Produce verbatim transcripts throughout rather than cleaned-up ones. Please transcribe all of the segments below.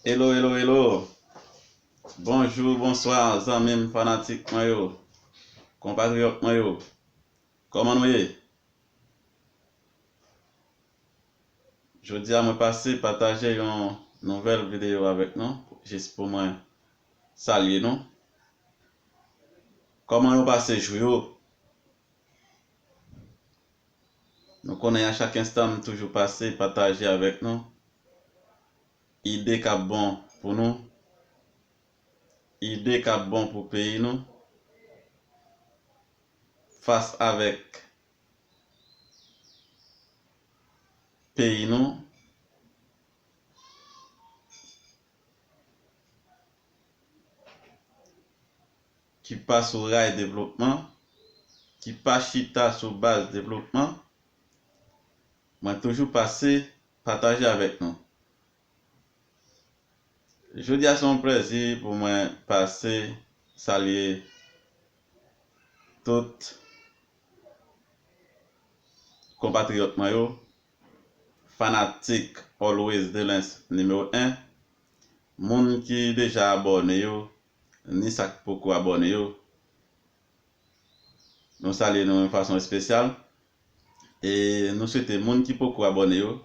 Hello, hello, hello. Bonjou, bonswa, zanmi m, fanatik mwen yo, konpatriyòt mwen yo. Kòman nou ye? Jodi a, mwen pase pataje yon nouvèl videyo avèk nou, jis pou mwen salye nou. Kòman nou pase jou yo? Nou konnen a chak enstan, m toujou pase pataje avèk nou ide k ap bon pou nou, ide k ap bon pou peyi nou, fas avèk peyi nou, ki pa sou ray devlopman, ki pa chita sou baz devlopman, mwen toujou pase pataje avèk nou. Jodi a se yon plèzi pou mwen pase salye tout konpatriyòt mwen yo, fanatik Always Delens nimewo en, moun ki deja abòne yo, ni sa k poko abòne yo. Nou salye nou yon fason espesyal. E nou swete moun ki poko abòne yo,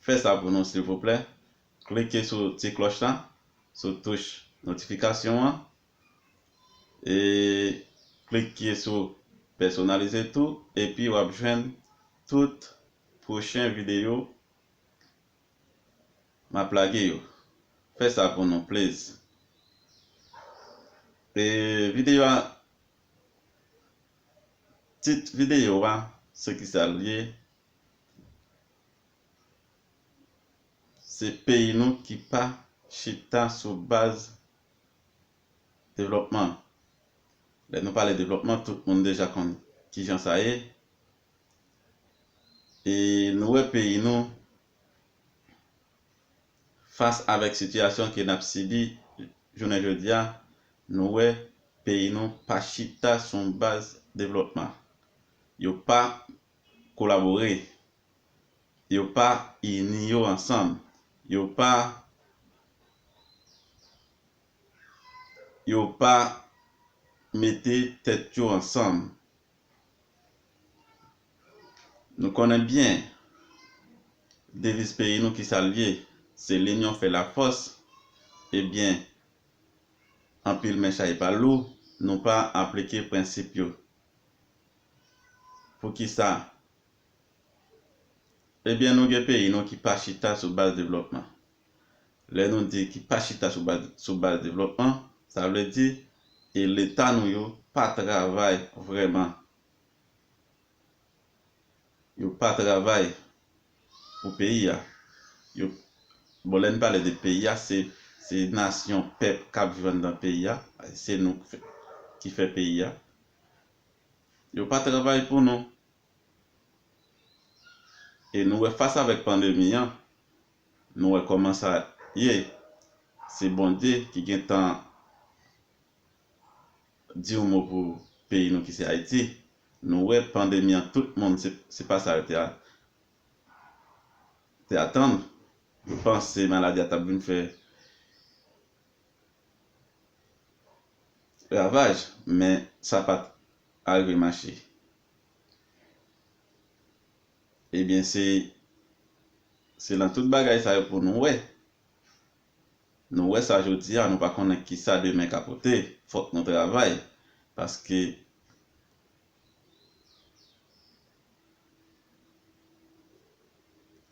fè sa pou nou silvouplè. Klike sou ti klòch la, sou touch notifikasyon an. E klike sou pèsonalize tou, epi w ap jwenn tout pwochen videyo m ap lage yo. Fè sa pou nou, please. E videyo a, tit videyo a, se ki sa l ye? Se peyi nou ki pa chita sou baz devlòpman. Lè nou pale devlòpman, tout moun deja konn kijan sa ye. E nou wè peyi nou, fas avèk sitiyasyon ke n ap sibi jounen jodi a, nou wè peyi nou pa chita sou yon baz devlòpman. Yo pa kolabore. Yo pa ini yo ansanm. Yo pa, yo pa mete tèt yo ansanm. Nou konnen byen, deviz peyi nou ki sa l ye, se l'union fait la force. Ebyen, anpil men chay pa lou, nou pa aplike prensip yo. Poukisa? Ebyen, nou gen peyi nou ki pa chita sou baz devlòpman. Lè nou di ki pa chita sou baz, sou baz devlòpman, sa vle di, e Leta nou yo pa travay vrèman. Yo pa travay pou peyi a. Yo, bon, lè n pale de peyi a, se, se nasyon, pèp k ap viv anndan peyi a. Se nou k fè, ki fè peyi a. Yo pa travay pou nou. E nou wè fas avèk pandemi an, nou wè kòman sa ye. Se Bondye ki gentan di yon mo pou peyi nou ki se Ayiti. Nou wè pandemi an, tout moun, se, se pa sa yo te a-, te atann. Yo panse maladi a t ap vin fè ravaj, men sa pa t arive mache. Ebyen, se, se nan tout bagay sa yo pou nou wè. Nou wè sa jodi a, nou pa konnen kisa demen ka pote. Fòk nou travay. Paske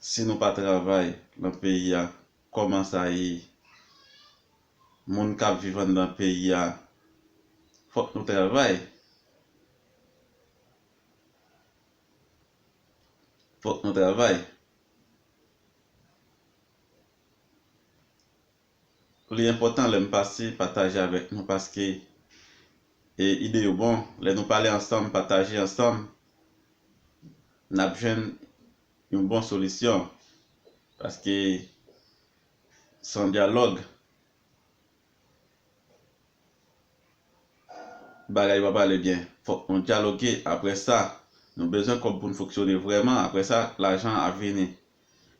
si nou pa travay nan peyi a, kòman sa ye? Moun k ap viv anndan peyi a, fòk nou travay. Fòk nou travay. Li enpòtan lè m pase pataje avèk nou paske, e, ide yo bon. Lè nou pale ansanm, pataje ansanm, n ap jwenn yon bon solisyon. Paske san dyalòg, bagay yo pa prale byen. Fòk nou dyaloge. Apre sa, nou bezwen kòb pou n fonksyone vrèman. Apre sa, lajan ap vini.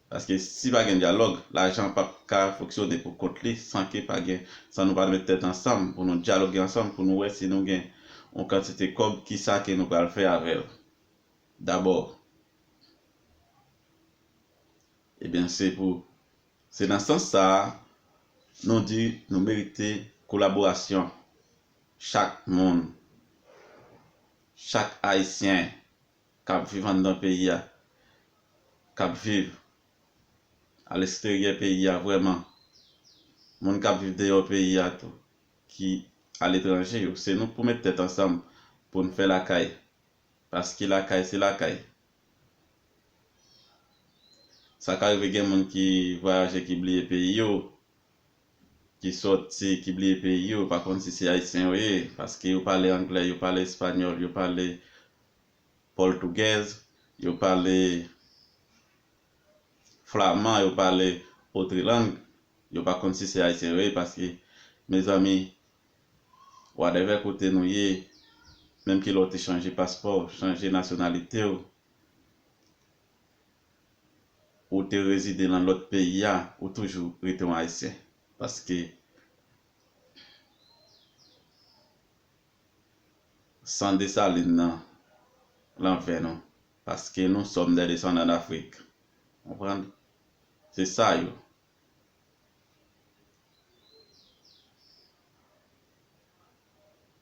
Paske si pa gen dyalòg, lajan p ap ka fonksyone pou kont li san ke pa gen, san nou pa met tèt ansanm pou nou dyaloge ansanm, pou nou wè si nou gen yon kantite kòb, kisa ke nou pral fè avè l. Dabò, ebyen, se pou, se nan sans sa a, nou di nou merite kolaborasyon chak moun, chak Ayisyen k ap viv anndan peyi a, k ap viv aleksteryè peyi a vrèman, moun k ap viv deyò peyi a tou, ki aletranje yo, se nou pou met tèt ansanm pou n fè lakay. Paske lakay se lakay. Sa ka rive gen moun ki vwayaje, ki bliye peyi yo, ki sòti, ki bliye peyi yo, pa konn si se Ayisyen yo ye, paske yo pale anglè, yo pale espanyòl, yo pale pòtugèz, yo pale flaman, yo pale otre lang, yo pa konn si se Ayisyen yo ye, paske, mezanmi, whatever kote nou ye, menm ke lè w te chanje paspò, chanje nasyonalite w, ou te rezide nan lòt peyi a, ou toujou rete yon Ayisyen. Paske san Desalin nan, lan venn nou. Paske nous sommes des descendants d'Afrique. Konprann? Se sa yo.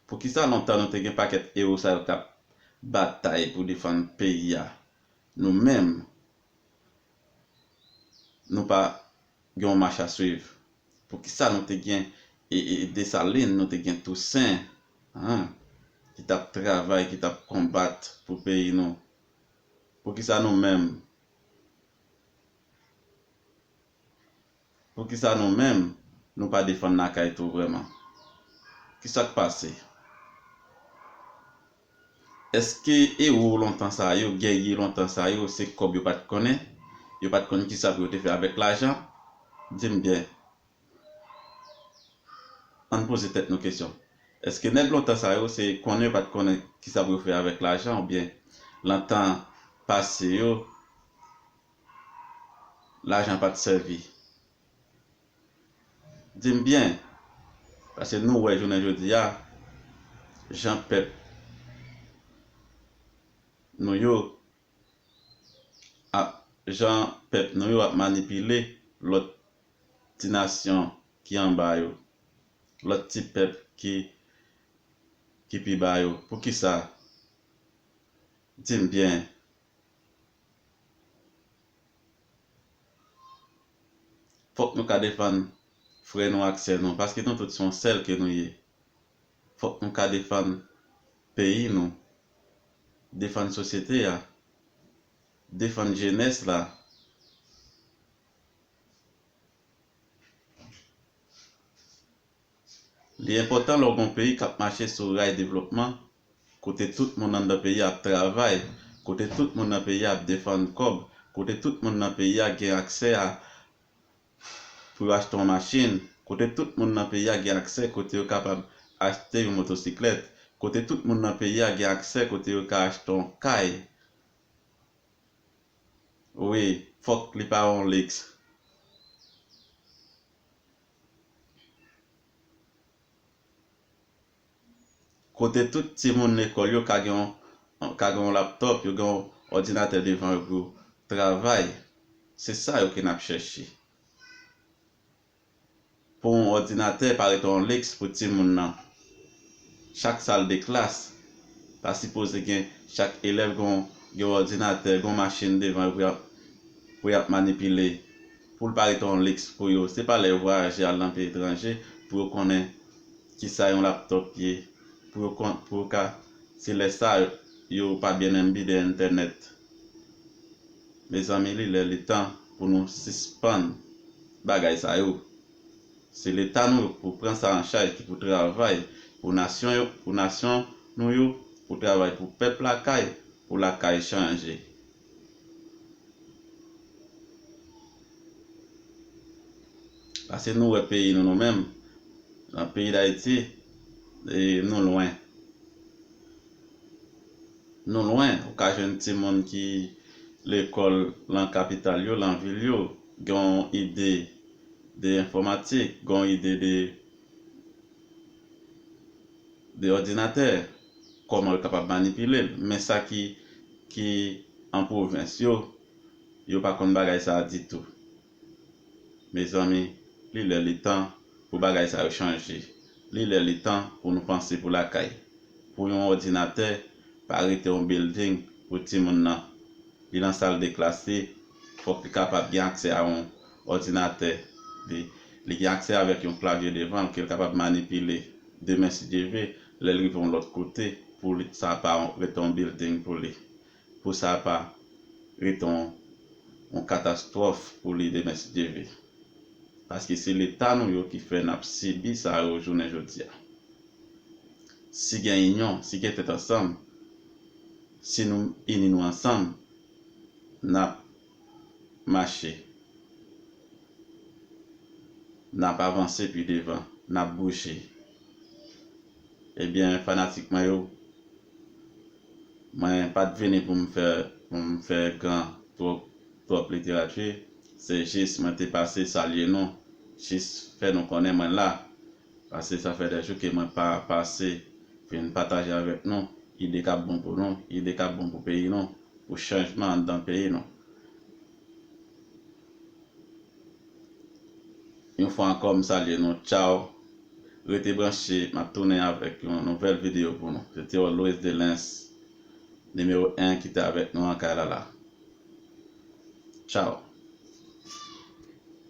Poukisa lontan nou te gen pakèt ewo sa yo k ap batay pou defann peyi a? Nou menm, nou pa gen yon mach a swiv? Poukisa nou te gen e, e, Desalin, nou te gen Tousen, an, ki t ap travay, ki t ap konbat pou peyi nou? Poukisa nou menm, poukisa nou menm, nou pa defann lakay tou vrèman? Kisa k pase? Èske ewo lontan sa yo, gèrye lontan sa yo, se kòb yo pa t konnen? Yo pa t konn kisa pou yo te fè avèk lajan? Di m byen. Ann poze tèt nou kesyon. Èske nèg lontan sa yo, se konnen yo pa t konnen kisa pou yo fè avèk lajan, oubyen nan tan pase yo, lajan pa t sèvi? Di m byen, paske nou wè jounen jodi a, jan pèp nou yo ap, jan pèp nou yo ap manipile lòt ti nasyon ki anba yo, lòt ti pèp ki, ki pi ba yo. Poukisa? Di m byen. Fòk nou ka defann frè nou ak sè nou, paske nou tout se yon sèl ke nou ye. Fòk nou ka defann peyi nou, defann sosyete a, defann jenès la. Li enpòtan lè w gen yon peyi k ap mache sou ray devlopman, kote tout moun anndan peyi a ap travay, kote tout moun nan peyi a ap defann kòb, kote tout moun nan peyi a gen aksè a pou yo achte yon machin, kote tout moun nan peyi a gen aksè kote yo kapab achte yon motosiklèt, kote tout moun nan peyi a gen aksè kote yo ka achte yon kay. Wi, fòk li pa yon liks. Kote tout timoun lekòl yo ka gen yon, ka gen yon laptòp, yo gen yon òdinatè devan yo pou yo travay. Se sa yo ke n ap chèche. Pou yon òdinatè pa rete yon liks pou timoun nan. Chak sal de klas pa sipoze gen, chak elèv gen, gen yon òdinatè, gen yon machin devan yo pou y ap, pou y ap manipile. Pou l pa rete yon liks pou yo. Se pa lè yo vwayaje al nan peyi etranje pou yo konnen kisa yon laptòp ye, pou yo kon, pou yo ka, se lè sa yo pa byen enbi de entènèt. Mezanmi, li lè, li tan pou nou sispann bagay sa yo. Se Leta nou yo ki pou pran sa an chaj, ki pou travay pou nasyon yo, pou nasyon nou yo, pou travay pou pèp lakay, pou lakay chanje. Paske nou wè peyi nou, nou menm, nan peyi Dayiti, e, nou lwen. Nou lwen, ou ka jwenn timoun ki, lekòl lan kapital yo, lan vil yo, gen yon ide de enfòmatik, gen yon ide de, de òdinatè, kòman l kapab manipile l. Men sa ki, ki an pwovens yo, yo pa konn bagay sa a ditou. Mezanmi, li lè li tan pou bagay sa yo chanje. Li lè li tan pou nou panse pou lakay. Pou yon òdinatè pa rete yon bilding pou timoun nan. Li nan sal de klas li, fòk li kapab gen aksè a yon òdinatè. Li, li gen aksè avèk yon klavye devan l ke l kapab manipile. Demen, si Dye ve, lè l rive yon lòt kote, pou li, sa pa yon, rete yon bilding pou li. Pou sa pa rete yon, yon katastwòf pou li demen, si Dye ve. Paske se Leta nou yo ki fè n ap sibi sa yo jounen jodi a. Si gen inyon, si gen tèt ansanm, si nou ini nou ansanm, n ap mache, n ap avanse pi devan, n ap bouje. Ebyen, fanatik mwen yo, mwen pa t vini pou m fè, pou m fè gran twòp, twòp literati. Se jis mwen te pase salye nou, jis fè nou konnen mwen la. Paske sa fè de jou ke mwen pa pase vin pataje avèk nou ide k ap bon pou nou, ide k ap bon pou peyi nou, pou chanjman anndan peyi nou. Yon fwa ankò, m salye nou. Tchaw. Rete branche, m ap tounen avèk yon nouvèl videyo pou nou. Se te Always Delens, nimewo en ki te avèk nou an kay la la. Tchaw.